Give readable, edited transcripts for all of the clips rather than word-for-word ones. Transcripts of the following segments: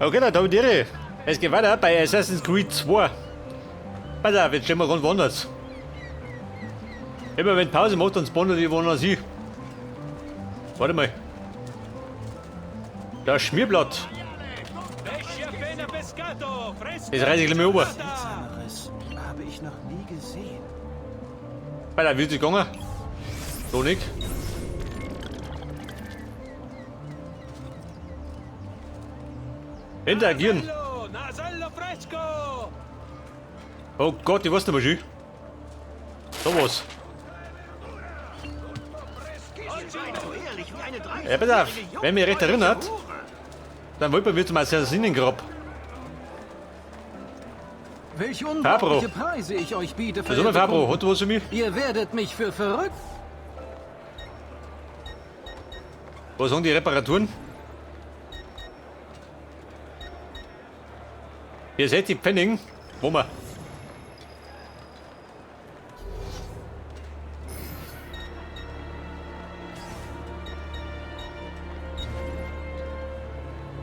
Okay, dann habe ich die. Es geht weiter bei Assassin's Creed 2. Pass auf, jetzt stehen wir ganz woanders. Immer wenn Pause macht, dann spawnen die woanders hin. Warte mal. Das Schmierblatt. Das reiße ich gleich mal rüber. Seltsameres habe ich noch nie gesehen. Weiter, wie ist es gegangen? So nicht. Interagieren. Oh Gott, ich weiß nicht mehr schön. So was. Ja, pass auf, wenn mich recht erinnert, dann wollte man wieder zum Assassinengrab. Welch Fabro. unglaubliche Preise ich euch biete, Was soll man, verehrte Fabro? Kunden. Hat du was für mich? Ihr werdet mich für verrückt. Was sagen die Reparaturen? Hier seht die Pfennig. Wo wir?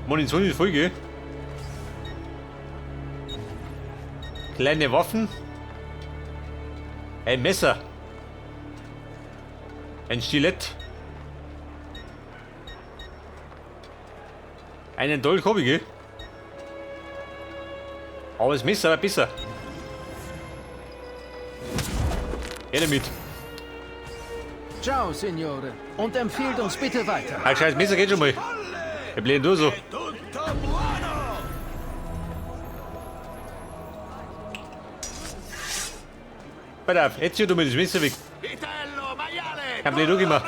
Munition ist voll, gell? Kleine Waffen. Ein Messer. Ein Stilett. Einen Dolch hab ich, gell? Aber das Messer war besser. Her damit. Ciao, Signore. Und empfehlt uns bitte weiter. Ah, scheiß Messer geht schon mal. Ich bleib nur so. Pass auf, jetzt hier du mir das Messer weg. Kein Blöd gemacht.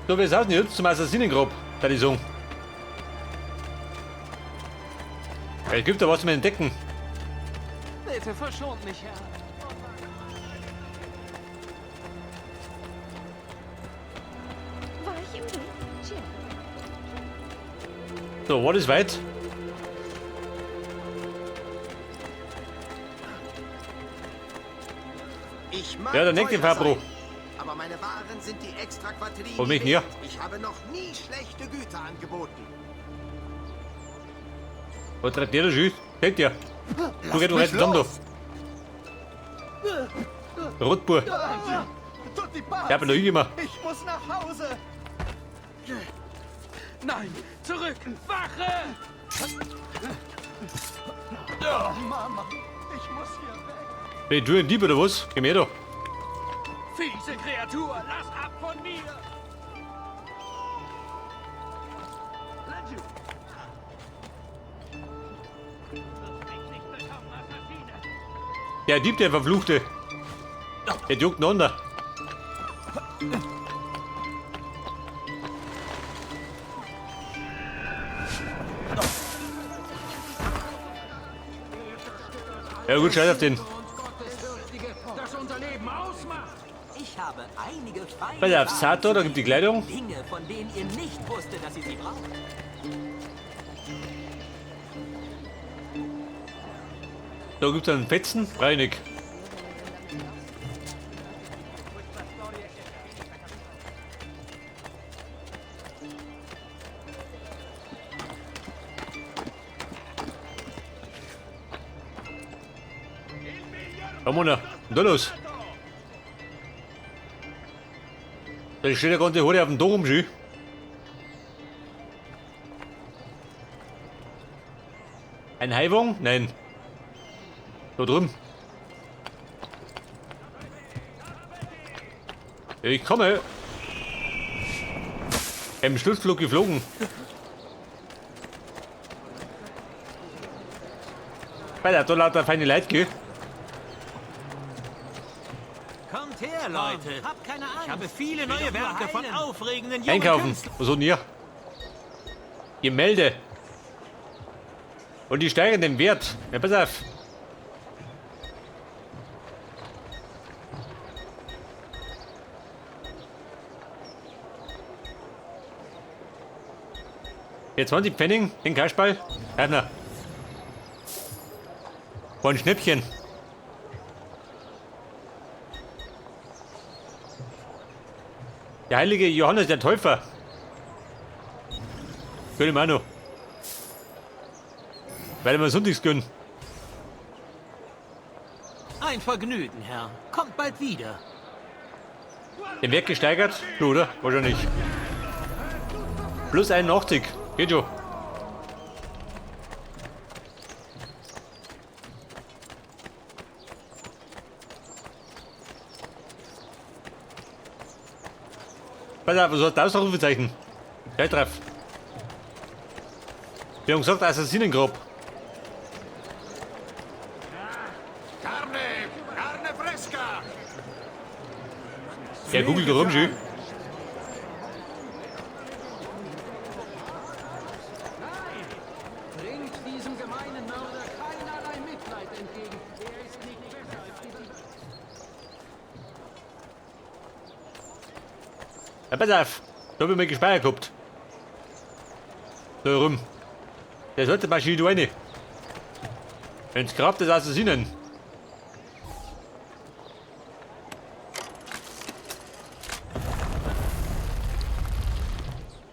So, wie es aussieht, jetzt zum Assassinengrab, da ich sagen. Ja, es gibt da was zum Entdecken. Bitte verschont mich, Herr. So, war das weit? Ich mag Ja, der nächste teuer Fabro. sein, aber meine Waren sind die extra Quattrini Hol mich hier. wert. Ich habe noch nie schlechte Güter angeboten. Was treibt der da schon? Hält der? Du geh du rein zusammen da. Rotbur. Ich hab ihn da hingemacht. Ich muss nach Hause. Nein, zurück! Wache! Mama, ich muss hier weg. Bin du ein Dieb oder was? Geh mir da. Fiese Kreatur, lass ab von mir! Der Dieb, der Verfluchte. Der juckt einander. Ja gut, scheiß auf den. Das unser Leben ausmacht! Ich habe einige feine Pass auf, Sato, da gibt die Kleidung. Dinge, von denen ihr nicht wusstet, dass ihr sie braucht. Da gibt's einen Fetzen. Reinig. Komm runter. Da los. Da steht der ganze Horde auf dem Dach rum, schön. Ein Haiwong? Nein. Da drüben. Ich komme. Im Schlussflug geflogen. Alter, da lauter feine Leute, gell? Kommt her, Leute. Habt keine Angst. Ich habe viele neue Werke von aufregenden jungen Einkaufen. Künstlern. Was soll denn hier? Gemälde. Und die steigern den Wert. Ja, pass auf. Hier 20 Pfennig, den Kasperl. Ja, War ein Schnäppchen. Der heilige Johannes der Täufer. Gönn ich mir auch noch. Weil ich mir sonntags gönnen. Ein Vergnügen, Herr. Kommt bald wieder. Den Wert gesteigert? Du, oder? Wahrscheinlich. Plus 81. Geht schon. Pass auf, was hat das Ausrufezeichen? Gleich drauf. Wir haben gesagt, Assassinengrab. Carne! Carne fresca! Ja, googelt rum, schön. Bringt diesem gemeinen Mörder keinerlei Mitleid entgegen. Er ist nicht besser als diesen... Ja, pass auf. Da hab ich mal gespeichert gehabt. Da rum. Der sollte Maschine da rein. Ins Grab des Assassinen.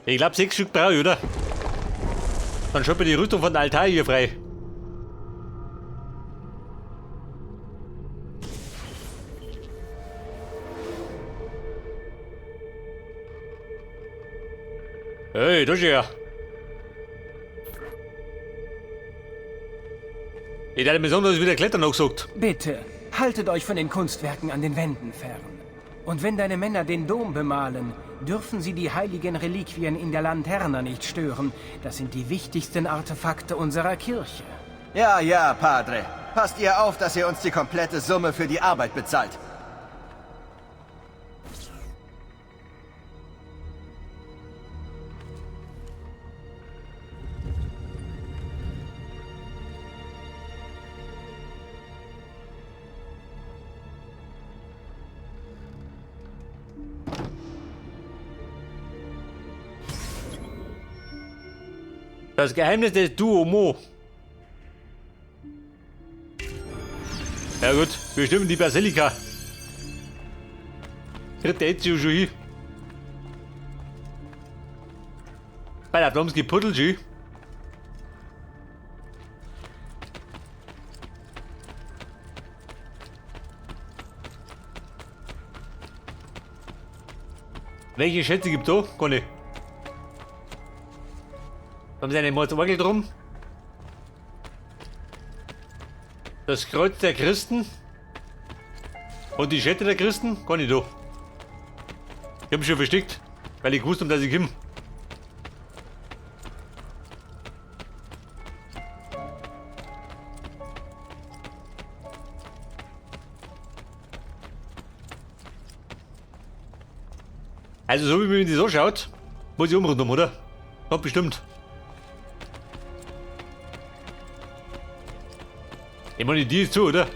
Ich glaub, 6 Stück brauche ich, oder? Dann schaut mir die Rüstung von der Altar hier frei. Hey, das ist ja. Ich hätte mir sagen, dass ich wieder klettern noch gesagt. Bitte, haltet euch von den Kunstwerken an den Wänden fern. Und wenn deine Männer den Dom bemalen, dürfen sie die heiligen Reliquien in der Lanterna nicht stören. Das sind die wichtigsten Artefakte unserer Kirche. Ja, ja, Padre. Passt ihr auf, dass ihr uns die komplette Summe für die Arbeit bezahlt. Das Geheimnis des Duomo. Ja gut, wir stimmen die Basilika. Tritt der Ezio schon hin. Bei der Blomski gepuddelt schon. Welche Schätze gibt's da? Keine. Haben sie eine Mordsorgel drum? Das Kreuz der Christen? Und die Schätze der Christen? Kann ich da. Ich hab mich schon versteckt, weil ich gewusst hab, dass ich komme. Also so wie man das so schaut, muss ich umrundum, oder? Kommt bestimmt. Ich meine, die ist zu, oder?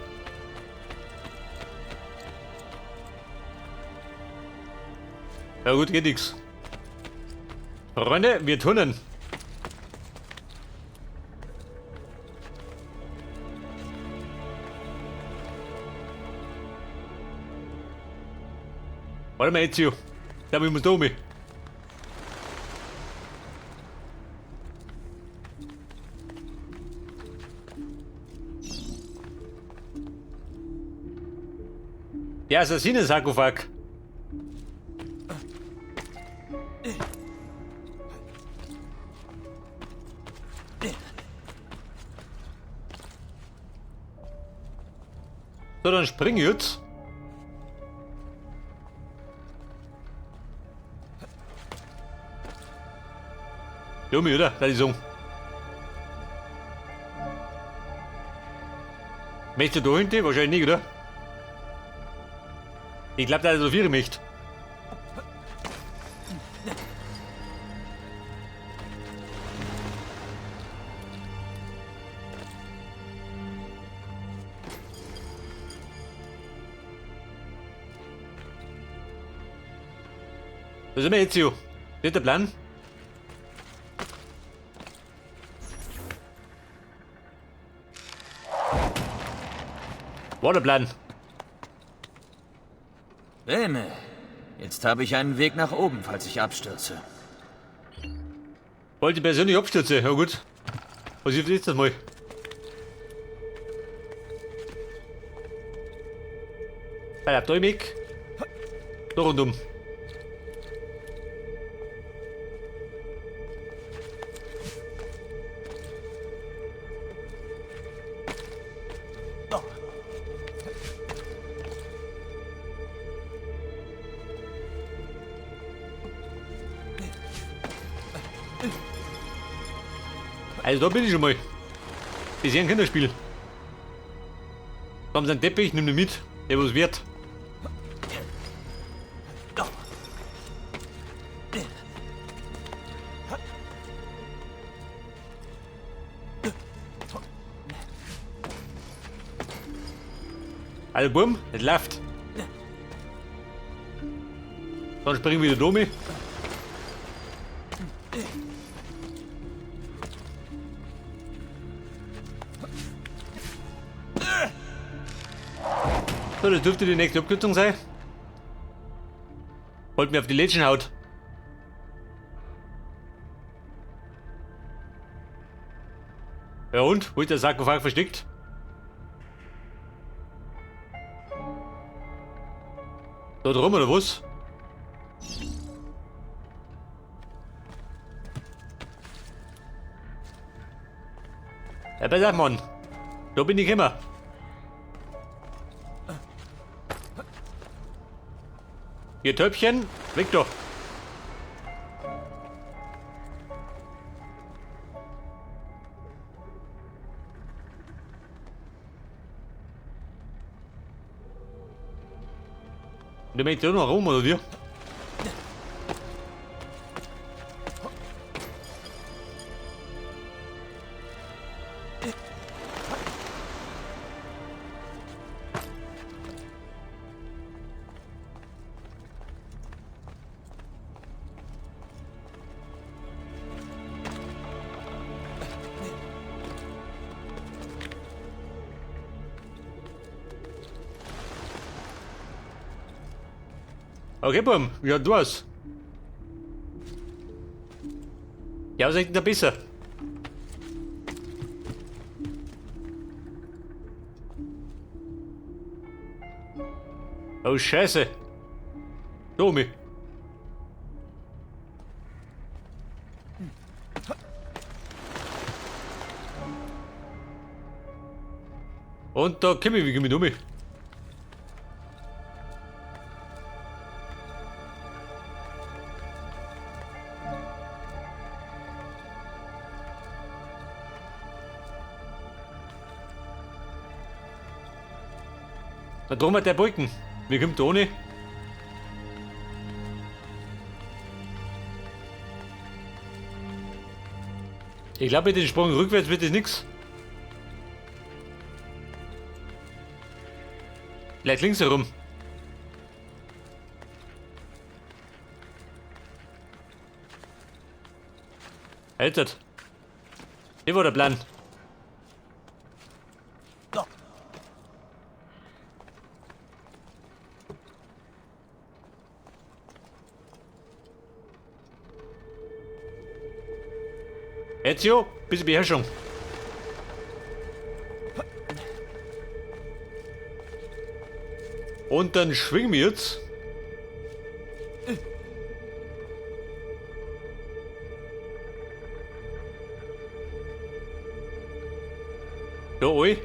Ja gut, geht nix. Freunde, wir turnen. Warte mal, Ezio. Ja, ich muss da um. Der Assassinen-Sarkophag. So, dann spring ich jetzt. Junge, oder? Da die Song. Möchtest du da hinten? Wahrscheinlich nicht, oder? Ich glaub, da ist so viel möchte. Da sind wir jetzt hier. Nicht der Plan? War der Plan. Bene. Jetzt habe ich einen Weg nach oben, falls ich abstürze. Wollte persönlich abstürzen, ja gut. Was ist jetzt das mal? Bleib da im Eck. Da rundum. Also da bin ich schon mal. Das ist ja ein Kinderspiel. Da haben sie einen Teppich, nimm den mit, der was wert. Also bumm, es läuft. Dann springen wir wieder Domi. So, das dürfte die nächste Abkürzung sein. Wollt mir auf die Lädchen haut. Ja und? Wo ist der Sarkophag versteckt? Da drum oder was? Ja, pass auf, Mann. Da bin ich immer. Ihr Töpfchen, weg doch. Du möchtest noch rum, oder wie? Okay, Bum, ja, du hast. Ja, was ist denn da besser? Oh, Scheiße. Domi. Und da komm ich, wie komm ich um? Da drum hat der Brücken. Wie kommt da ohne? Ich glaube, mit dem Sprung rückwärts wird das nix. Vielleicht links herum. Alter. Hier war der Plan. Ezio, bisschen Beherrschung. Und dann schwingen wir jetzt. Da, oi.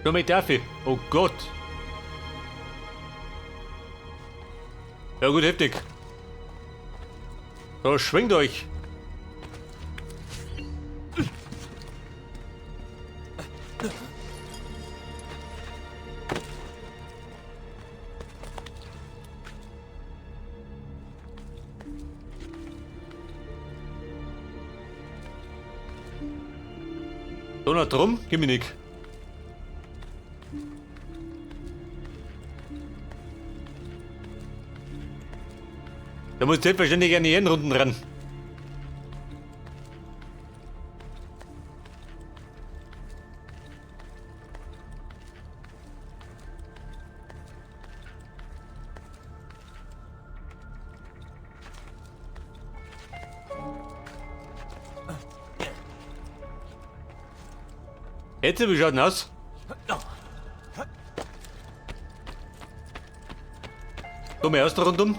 Da mit Darf. Oh Gott. Ja gut, heftig. So, schwingt euch. So, noch drum, gib mir nick. Da muss selbstverständlich an die Endrunden ran. Jetzt, wie schaut denn aus? Dumme aus da rundum.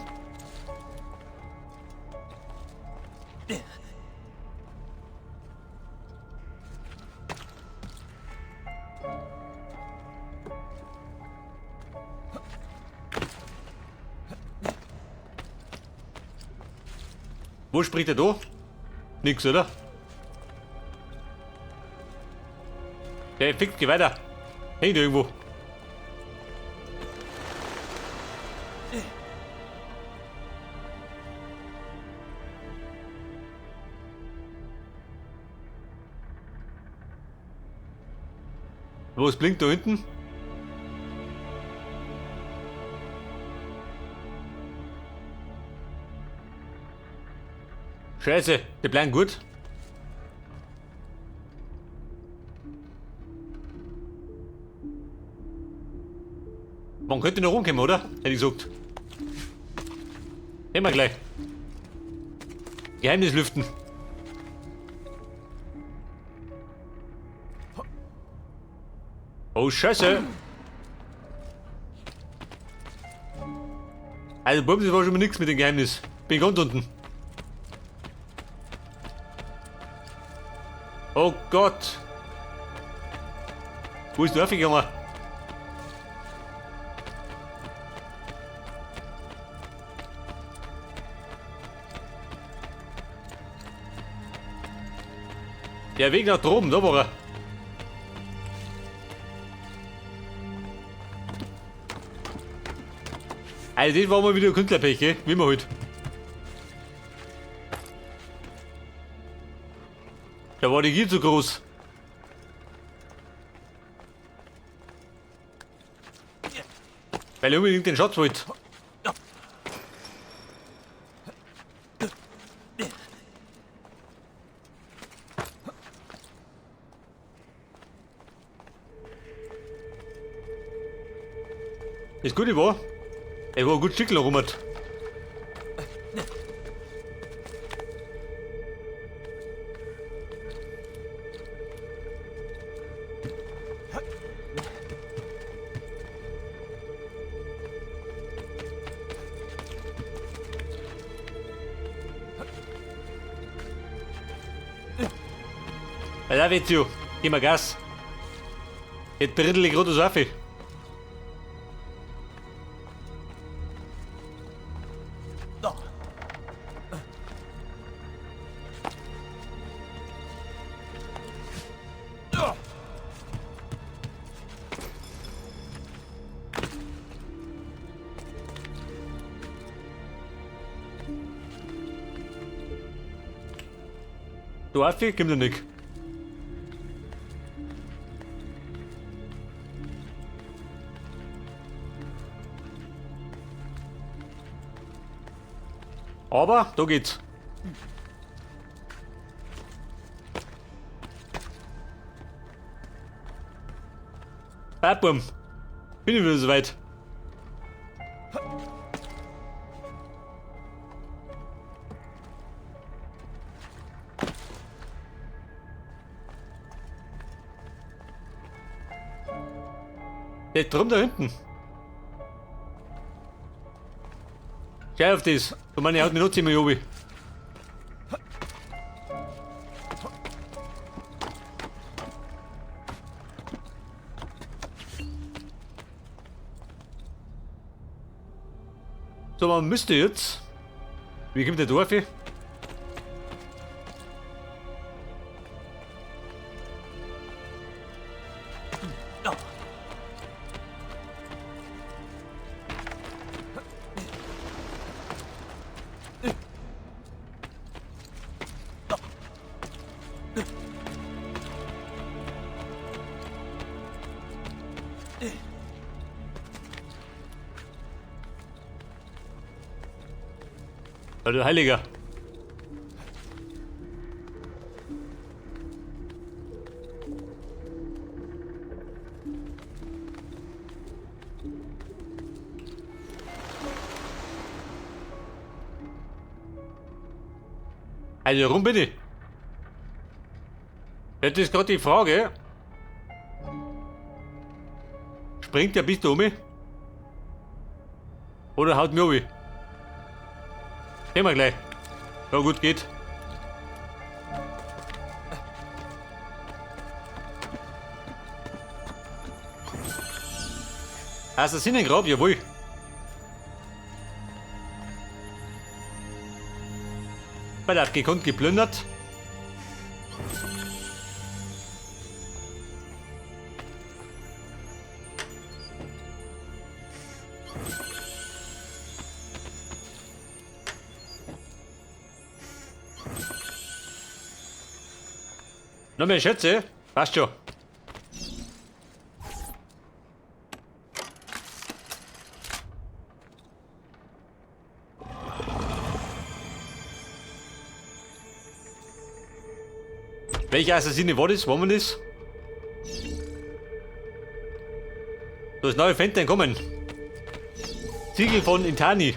Wo spricht er da? Nix, oder? Der Effekt geht weiter. Hängt irgendwo. Was blinkt da hinten? Scheiße, die bleiben gut. Man könnte noch rumkommen, oder? Hätte ich gesagt. Nehmen wir gleich. Geheimnis lüften. Oh, Scheiße. Also, Bums, das war schon mal nix mit dem Geheimnis. Bin ganz unten. Oh Gott. Wo ist der aufgegangen? Der Weg nach droben, da war er. Also das war mal wieder Künstlerpech, gell? Wie immer halt. Da war die Gier zu groß. Weil ich unbedingt den Schatz wollte. Das Gute war, er war ein gut Stück rum. Ja, Vezio, gib mal Gas. Jetzt brittel ich gerade so auf. Du Affe, gib mir nick. Aber da geht's. Bam. Bin ich wieder soweit. Der Drum da hinten. Schau auf das. Du meine, er hat mich noch ziemlich obi. So, man müsste jetzt. Wie kommt der Dorf? Ja, du Heiliger. Also, warum bin ich? Jetzt ist gerade die Frage. Springt der bis da um? Oder haut mir um? Sehen wir gleich. Ja gut, geht. Assassinengrab, jawohl. Weil er hat gekonnt geplündert. Noch mehr Schätze? Passt schon. Welcher Assassine war das? Wollen wir das? Das neue Fenster kommen. Siegel von Intani.